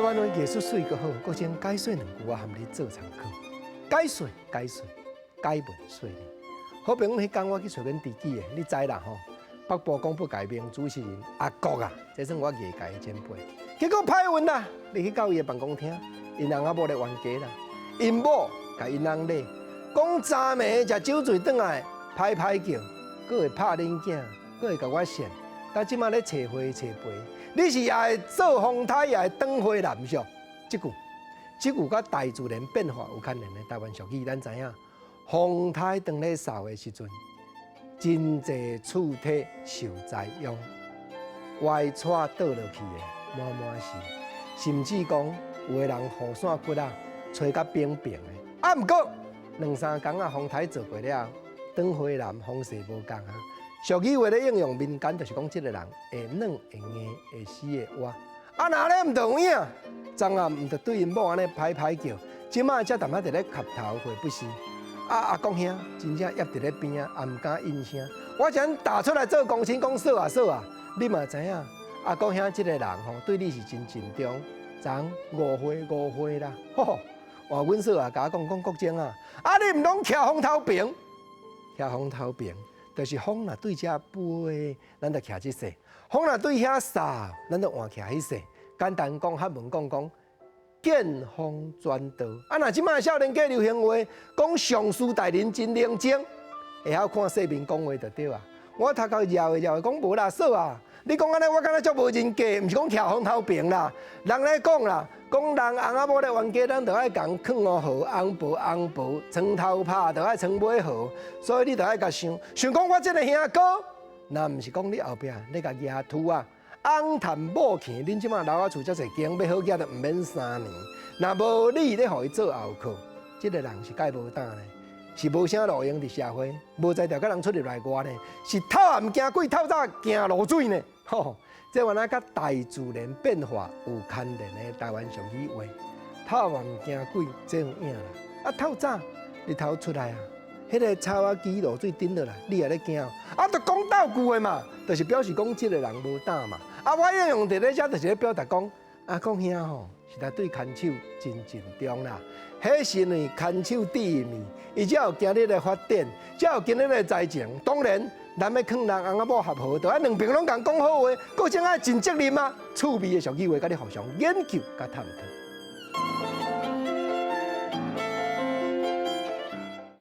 灣話藝術媠閣好，閣先解說兩句，我含你做參考。解說解說解文說理。好朋友，彼工我去揣阮知己的，你知啦吼。北部廣播界名主持人阿國啊，這算我藝界的前輩。結果歹運啦，你去到伊的辦公廳，𪜶翁仔某咧冤家啦，𪜶某共𪜶翁咧講昨暝食酒醉轉來，歹歹叫，閣會拍恁囝，閣會共我扇。但這馬咧揣花揣陪，你是也會做風颱，也會當花男俗？這句，這句佮大自然變化有牽連的台灣俗語，咱知影。風颱當咧掃的時陣，真濟厝體受災殃，歪斜倒落去的滿滿是，甚至講有的人雨傘骨仔吹甲扁平的。啊，毋過兩三工啊，風颱做過了，當花男風勢無仝啊。俗語話咧應用民間，就是講這个人會軟會硬會死會活。啊，若咧毋著有影，昨暗毋著對𪜶某按呢歹歹叫，這馬才淡仔佇咧磕頭悔不是。啊，阿公兄真正挹佇咧邊仔，也毋敢應聲。我這打出來做公親，講嫂啊嫂啊，你嘛知影，阿公兄這个人吼，對你是真慎重。昨誤會誤會啦，吼！換阮嫂啊，共我講講國政啊，啊你毋攏徛風頭爿，徛風頭爿，就是風若對這飛，咱就徛這勢；風若對遐掃，咱就換徛彼勢。簡單講，漢文講講。見風轉舵。啊，若這馬少年家流行話，講上司大人真冷靜，會曉看世面講話就對啊。我頭殼繞的繞的講無啦，嫂啊，你講按呢，我敢若足無人格，毋是講徛風頭爿啦。人咧講啦，講人翁仔某咧冤家，咱就愛共囥五號、翁婆、翁婆，床頭拍就愛床尾和，所以你就愛共想，想講我這个兄哥，若毋是講你後壁咧共舉禿啊。翁趁某墘，恁這馬樓仔厝遮濟間，欲好額都毋免3年。若無你咧，予伊做後靠，這个人是蓋無膽呢，是無啥路用佇社會，無才調佮人出入內外呢，是透暗驚鬼，透早驚落水呢。吼，這原來佮大自然變化有牽連的台灣俗語話，透暗驚鬼，這有影啦。啊，透早日頭出來啊，彼个草仔枝露水頂落來，你也咧驚？啊，就講鬥句的嘛，就是表示講這个人無膽嘛。啊，我應用佇咧遮，就是咧表達講，阿公兄吼，實在對牽手真慎重啦。彼是因為牽手甜蜜，伊才有今日的發展，才有今日的才情。當然，咱欲勸人翁仔某合和，就愛兩爿攏共講好話，閣正愛盡責任啊。趣味的俗語話，佮你互相研究佮探討。